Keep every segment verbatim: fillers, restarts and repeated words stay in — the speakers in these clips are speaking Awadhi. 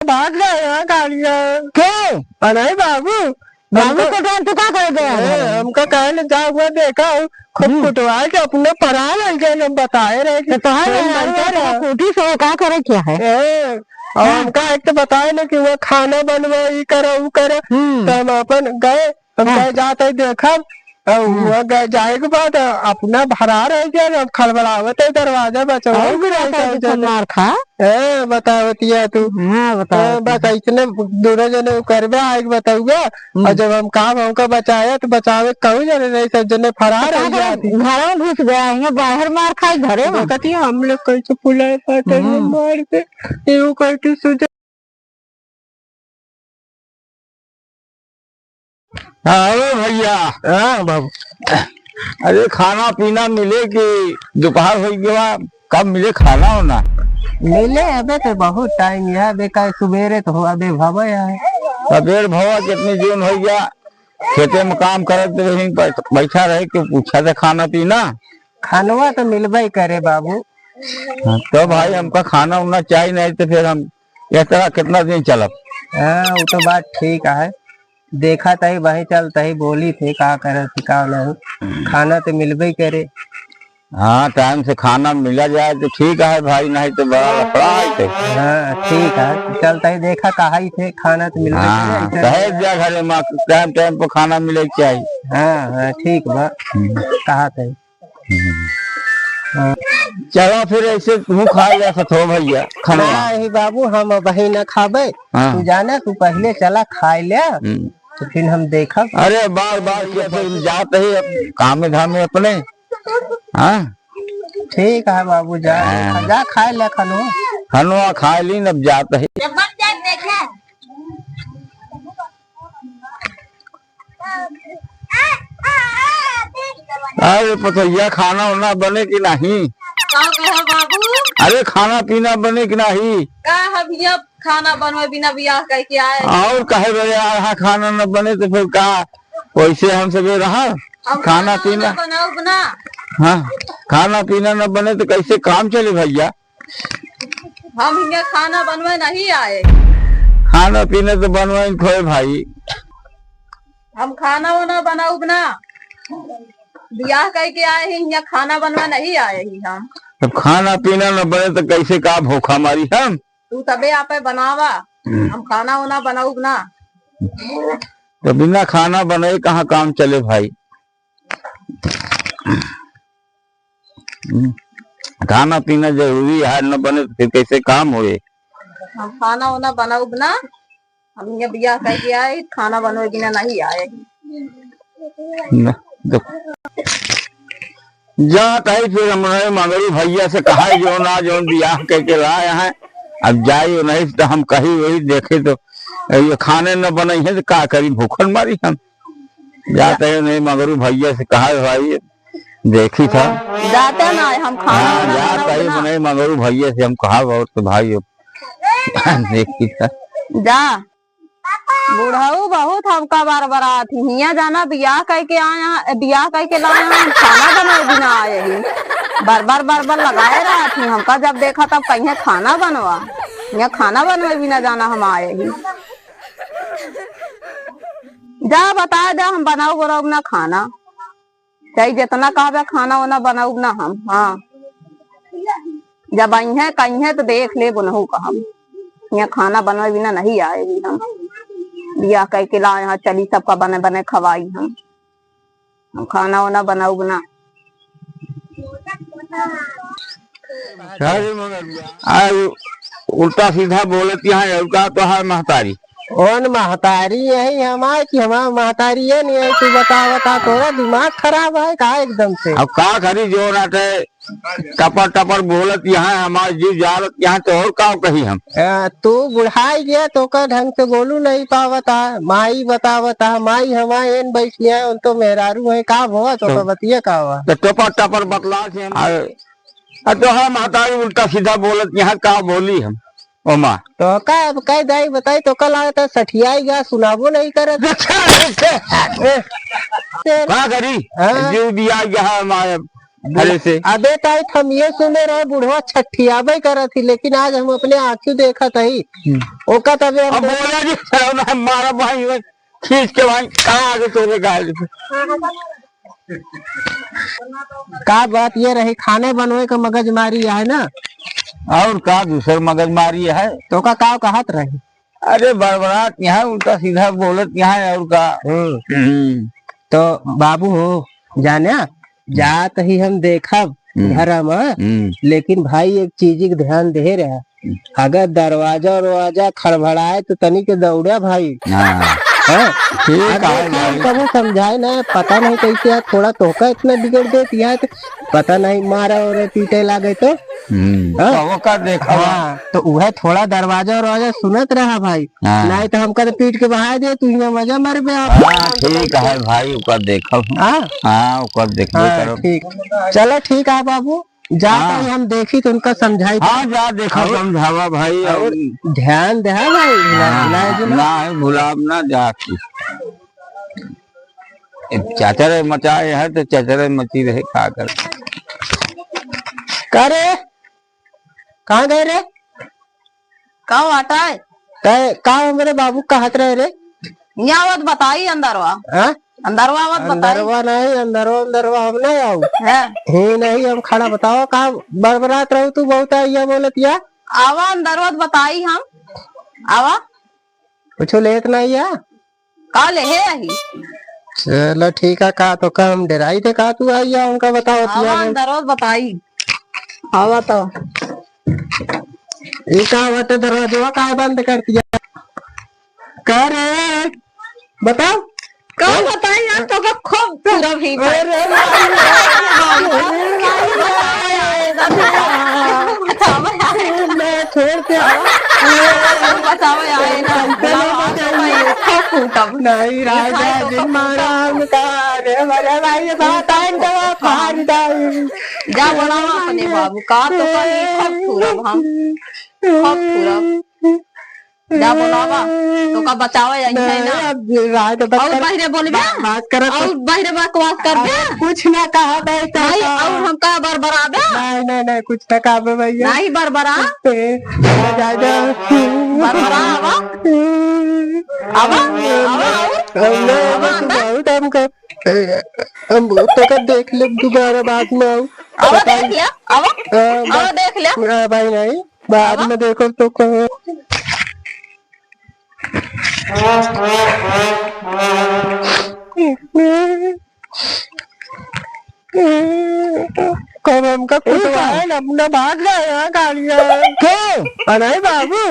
भाग गए यहाँ गाड़ियाँ। क्यों? अरे बाबू, बाबू हमका, के टाइम तू का करे गया ए, है? हमका कहे ले जा हुआ देखा हो, खूब हम्म। कुटवा के अपने परा ले गए, हम बताए रहे कि तो तोहार हम मेहरारू बनता इतना रहा। कुटी से वो का करे क्या है? ए, और हाँ। हमका एक तो बताए ना कि वो खाना बनवा, ई करा, ऊ करा, हम्म। तो हम अपन गए, हम हाँ। कहे जात है देखब, और हम्म। वो गए, जाए के बाद अपना भरा रह गया, अब खलबलावत है दरवाजा बचाओ और भी रहता है जने। मार खा। ए, बतावतिया तू। हाँ, बताओ। ए, बस ऐसने दूनो जने उ करबे, आइके बतउबे। हम्म। और जब हम काम हमका बचाया, तो बचावे कहूँ जने नहीं, सब जने फरार तो हो का जाती। करे? घर में घुस गया है, बाहर मार खाई, घरे में। देखती है, हम लोग कैसे फुलाए पाटे में हम्म। मार के, ये वो करती सुझा। हाँ, ओ भैया। हाँ, बाबू। अरे, खाना पीना मिले कि दोपहर हो गया, कब मिले खाना होना? मिले, अबे तो बहुत टाइम है, अबे का सुबेरे तो हो, अबे भवा है। अबेर भवा कितनी जून हो गया, खेते में काम करत तो वहीं पर बैठा रहे, क्यों पूछा था खाना पीना? खानवा तो मिलबे करे बाबू। हाँ, तो भाई हमका खाना उना चाहिए, नहीं तो फिर हम इस तरह कितना दिन चलब? हाँ, वो तो बात ठीक है। देखा तही वही चलता ही बोली थे, का करे थे, का नहीं। हम्म। खाना तो मिलबे ही करे। हाँ, टाइम से खाना मिला जाए तो ठीक है भाई, नहीं तो बड़ा लफड़ा है तो। हाँ, ठीक है, चलता ही देखा कहा ही थे, खाना तो मिलबे हाँ, करे, ऐसे कहे नहीं। जा घरे में टाइम टाइम पर खाना मिले के चाहिए। हाँ, हाँ, ठीक बा। हम्म। कहा थे। हम्म। हाँ। चला फिर ऐसे तू खा ले सथो भैया, खाना। नहीं बाबू, हम अबही न खाबे। हाँ। तू जाने, तू पहले चला खाए ले, हम्म। तो फिर हम देखब। अरे बार बार कैसे हम जात ही अब कामे धामे अपने। हाँ। ठीक है बाबू, जा, हाँ। जा खाए ले खानो। खानो खाए ली, अब जात ही। जब बन जाए देखे। अरे पतोहिया, खाना उना बने कि नहीं? का कहो बाबू? अरे खाना पीना बने कि नहीं? का है भैया, खाना बनवे बिना बियाह कइके आए? और कहे बे यार, हाँ, खाना न बने तो फिर का, वैसे हम सबे रहा? हम खाना खाना पीना न बनाउब ना। हाँ, खाना पीना न बने तो कैसे काम चले भैया? हम हियाँ खाना बनवे नहीं आए। खाना पीना तो बनवे खोए भाई। हम खाना वाना बनाउब ना। बियाह कइके आए ही, हियाँ खाना बनवे नहीं आए ही हम। अब खाना पीना न बने तो कैसे का भूखा मारी हम? तू तबे आपे बनावा। हम्म। हम खाना वाना बनाउब ना। तो बिना खाना बनाए कहाँ काम चले भाई? हम्म। खाना पीना जरूरी है, न बने तो फिर कैसे काम होए? हम खाना वाना बनाउब ना, हम हियाँ बियाह कइके आए, खाना बनवे बिना नहीं आए। न, देख। जात है फिर हमरे मंगरू भैया से कहा, जौन आज जौन बियाह कइके लाए हैं, अब जाई नहीं तो हम कही वही देखे तो ये खाने न बनइहैं तो का करी, भूखन मारी हम। जात है नहीं मंगरू भैया से कहा, भाई देखी था। जाते ना, हम खाना हाँ, वाना जात बनाउब है ना। नहीं मंगरू भैया से हम कहा, बहुत तो भाई देखी था। जा। बुढ़ऊ बहुत हमका बरबरात ही। हियाँ जाना बियाह कइके आए हैं, बियाह कइके लाए हैं, हम खाना बनाए बिना आए ही। बरबर बरबर लगाए रहत ही। हमका जब देखा तब कहिहैं खाना बनवा। हियाँ खाना बनवे बिना जाना हम आए ही। जा बता दे, हम बनाउब उनाउब ना खाना। चाहे जितना कहबे खाना वाना बनाउब ना हम। हाँ, जब अइहैं कहिहैं तो देख लेब उनहू का हम। हियाँ खाना बनवे बिना नहीं आए ही हम। बियाह कइके लाए हैं, चली सबका बने बने खवाई हम। हम खाना वाना बनाउब ना। अरे मगर आ, उल्टा सीधा बोलत यहाँ, और का तोहार महतारी? कौन महतारी यही हमार कि हमार महतारी ये नहीं है? तू बता, बता, तोरा दिमाग खराब है का एकदम से? अब का करी, जो नाटे टपर टपर बोलत यहाँ, हमार जीव जालत यहाँ, तो और का कही हम? आ, तू बुढ़ाई गया, तोका ढंग से बोलू नहीं पावत है। माई बतावत है, माई हमार एन बैठी है, उन तो मेहरारू है, का भवा, तोका तो बतिया का हुआ? तो टपर टपर बतला से हम आ, आ तो हम महतारी उल्टा सीधा बोलत यहाँ, का बोली हम? ओमा। तो का अब कह दाई बताई, तो का लागत है सठियाई गा, सुनाबो नहीं करत। अच्छा, अच्छा। ए, तेरे का करी? हाँ। जीव दिया यहाँ हमारे अरे से। अबे ताई, हम ये सुने रहे बुढ़वा छठियाबे करत ही, लेकिन आज हम अपने आँखी देखत हई। हम्म। ओका तबे हम अब बोला जी, सरौना मारा भाई, वो खींच के भाई, कहाँ आगे तोरे गाल पे? का बात ये रही, खाने बनवे का मगजमारी है ना? और का दूसर मगजमारी है? तो का, का कहत रही? अरे बड़बड़ात यहाँ, उल्टा सीधा बोलत यहाँ, और का? हम्म। हम्म। तो बाबू हो, जाने, जात ही हम देखब हम्म। घर में, हम्म। लेकिन भाई एक चीज के ध्यान दे रहा, हम्म। अगर दरवाजा उरवाजा खड़बड़ाए तो तनी के दौड़ा भाई। हाँ। हाँ? ठीक अब है देखा, हम भाई। कबो समझाए ना, पता नहीं कैसे यार, थोड़ा तोहका इतना बिगड़ देत यार, तो पता नहीं मारा और पीटे लागे तो। हम्म, हाँ? तो ओकर देखा। हाँ, तो उहे थोड़ा दरवाजा उरवाजा सुनत रहा भाई, हाँ। नहीं तो हमका तो पीट के बहा दे, तू यहाँ मजा मरबे आप। हाँ, ठीक है भाई, ओकर देखब हम। हाँ? हाँ, ओकर देखबे हाँ, करब। ठीक। चलो ठीक है बाबू, जा हाँ। कहीं हम देखी तो उनका समझाई। हाँ, जा देखा, और, समझावा भाई, और और ध्यान दे भाई, ना, हाँ, ना, ना, ना, भुलाब ना जा तू। ए, चचरे मचाए है तो चचरे मची रहे, का कर। का रे? कहाँ गए रे? का बात है? तै का हमरे बाबू कहत रहे रे? यहाँ आवत बताई अंदरवा। हाँ? अंदरवा आवत बताई। अंदरवा नहीं, अंदरवा, अंदरवा हम नहीं आऊ। हैं? ही नहीं, हम खड़ा बताओ, का बरबरात रहू तू बहुत है, ये बोलत या? आवा अंदरवा बताई हम। आवा। कुछ लेत नहीं या? का लेहे आही? चलो ठीक है, का तो का हम डेराई थे, का तू आई या उनका बताओ, आवा अंदरवा बताई। आवा तो। ई का बाटे, दरवाजवा काहे बंद कर दिया? का रे? बताओ। का बताई यार, तो का खूब पूरा भी अरे बताओ यार। मैं छोड़ के आवा। बताओ यार, ना, ना, ना, ना, खूब कूटब। नहीं, राजा जी, महाराज का रे, अरे भाई, ये बात आइन तो फाड़ दे। जा बोलावा अपने बाबू का, तो का खूब पूरब हम। खूब पूरब। जा बोलावा, तो का बचावा या नहीं, है ना? अब रात तक और कर बहिरे बोलबे? बकवास करत और बहिरे बकवास करबे? अरे कुछ ना कहा भाई, तो नहीं, का? और हमका बरबराबे? नहीं, नहीं, नहीं, कुछ ना कहा भैया। नहीं बरबरा? ए, जा, जा, जा। बरबरा आवा? आवा? आवा, आवा? हम लोग आवा, तो अंदर? बहुत हमको, ए, हम तो का देख ले दोबारा बाद में आऊ। आवा, बताई। देख ले, आवा। हाँ, आवा, बस। देख ले। हाँ, भाई, नहीं। बाद हाँ। में देखो तो कहो। कब हमका कुटवाए ना, अपना भाग जाए यहाँ गाड़ियाँ। क्यों? अरे बाबू,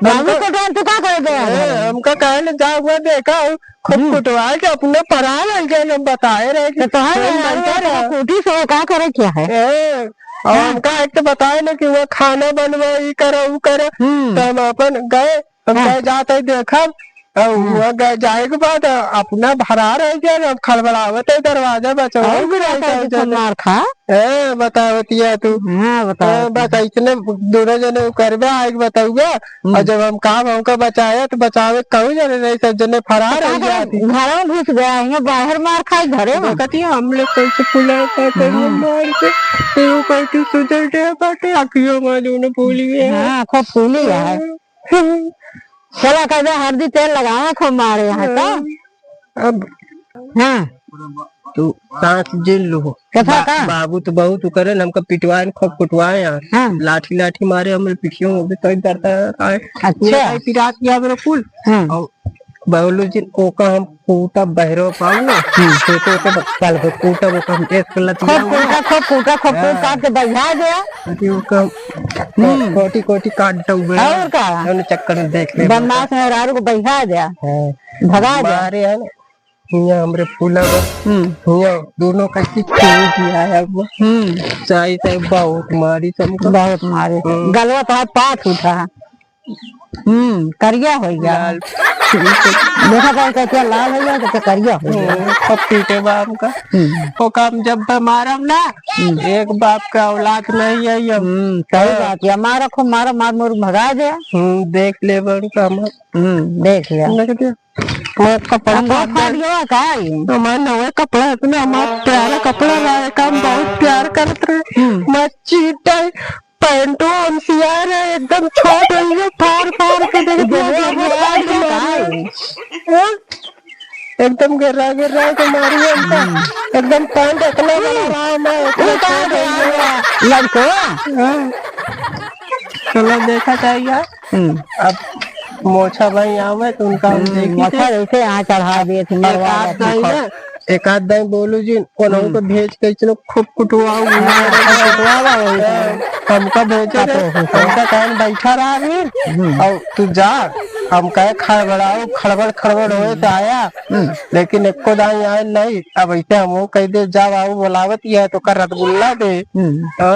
बाबू हमका कुटवाए तो का करे गया ए, घर में? हमका कहे ना, जा हुआ देखा, खूब हम्म। कुटवाए के अपना फरार हो गया, हम बताए रहे कि तो तोहार खूब मेहरारू बनता है, रहा। तो कुटी से वो का करे क्या है? ए, और हाँ। हमका एक तो बताए ना कि वो खाना बनवा, ई करा, ऊ करा, हम्म। तो हम अपन गए, हम हाँ। कहे जाते देखब, और हाँ। वो गए, जाए के बाद अपना फरार हो गया, अब खड़बड़ावत है दरवाजा, बचाओ और भी रहता है, जैसे मार खा। ए, बतावतिया तू। हाँ, बताओ। ए, बस ऐसने दोनों जने करबे, आए के बताउबे, हम्म। और जब हम काम हमका बचाया, तो बचावे कहूँ जने नहीं, सब जने फरार तो हो का जाती। करे? घरों में घुस गया है, बाहर मार खाई घरे में। देखती है, हम लोग कैसे फुला पाते हैं हम्म। मार के, तो वो कहती सुधर गया बाटे, अखियों में दोनों फूली है। हाँ, खूब फूली है। हाँ। चला, कहबे हरदी तेल लगावा, खूब मारे यहाँ तो। हाँ। अब हाँ। तू सांस झेल लू। कैसा बा-, का? बाबू तो बहुत उ करे, हमका पिटवाए, खूब कुटवाए यार। हाँ। लाठी, लाठी मारे, हमरे पीछे में भी तो डरता है। अच्छा। ये भाई पिरात गया मेरा कुल। हाँ। और बाबूलो जी, ओका हम कूटा बहरो पाऊ ना, हम्म। खेतो के ब-, कल को कूटा, ओका हम एक लतिया खूब हुआ। कूटा, खूब कूटा, खूब कूटा हाँ। काट के बहिया गया। अरे ओका हम्म। कोटी, कोटी काट दउबे। और का? उन्हें चक्कर में देख ले बदमाश मेहरारू को बहिया गया। हाँ। भगा दे। मारे है ना, हियाँ हमरे फूला बा। हम्म। हियाँ दोनों का की चोरी किया है अब। हम्म। साई, साई बहुत मारी हमको। बहुत मारी। हम्म। गलवा तो हाथ पाट उठा। हम्म, करिया हो गया। लाल। देखा था, क्या, क्या लाल हो गया, तो क्या करिया हो गया? हम्म, खूब पीटे बा हमका। हम्म। ओका हम जब मारब ना, हम्म। एक बाप का औलाद नहीं है ये। हम्म, सही हाँ। बात है। मारा खूब, मारा, मार मुर भगा दे। हम्म, देख ले बा उनका हम। हम्म, देख लिया। देख दिया। हमार कपड़ा हम फाड़ फाड़ दे। गया का ई? हमार नवे कपड़ा, इतना हमार प्यारा कपड़ा रहा, एक हम बहुत प्यार करत रहे। हम्म। हमार चीटा पैंटो अंसिया रहे, एकदम छोट हो गया, फाड़ फाड़ के देख दिया, देख दिया, देख दिया। हाँ? एकदम गिर्रा गिर्रा के मारी हमका। हम्म। एकदम पैंट इतना बड़ा रहा, मैं इतना छोट हो गया। लड़को? हाँ। चलो देखा जाएगा। हम्म। अब मोछा भाई आवे तो उनका हम हम्म, देखी मोछा थे। जैसे यहाँ चढ़ा दिए थे, एक मरवा आध दिए थे। दाई ना, एक आध दाई बोलू जी, उन्हों हम्म। को भेज के इसने खूब कुटवाओ। हाँ, कुटवावा वही। हाँ, हमका भेजे थे, काटो, कुटवाओ। हमका कहन बैठा रहा भी, हम्म। और तू जा, हम कहे खड़बड़ाओ, खड़बड़ खड़बड़ होए तो आया, हम्म। लेकिन एको दाई आए नहीं। अब ऐसे हम कह दे, जाओ आओ, बुलावत ही है तो कर रसगुल्ला दे। हम्म। हाँ।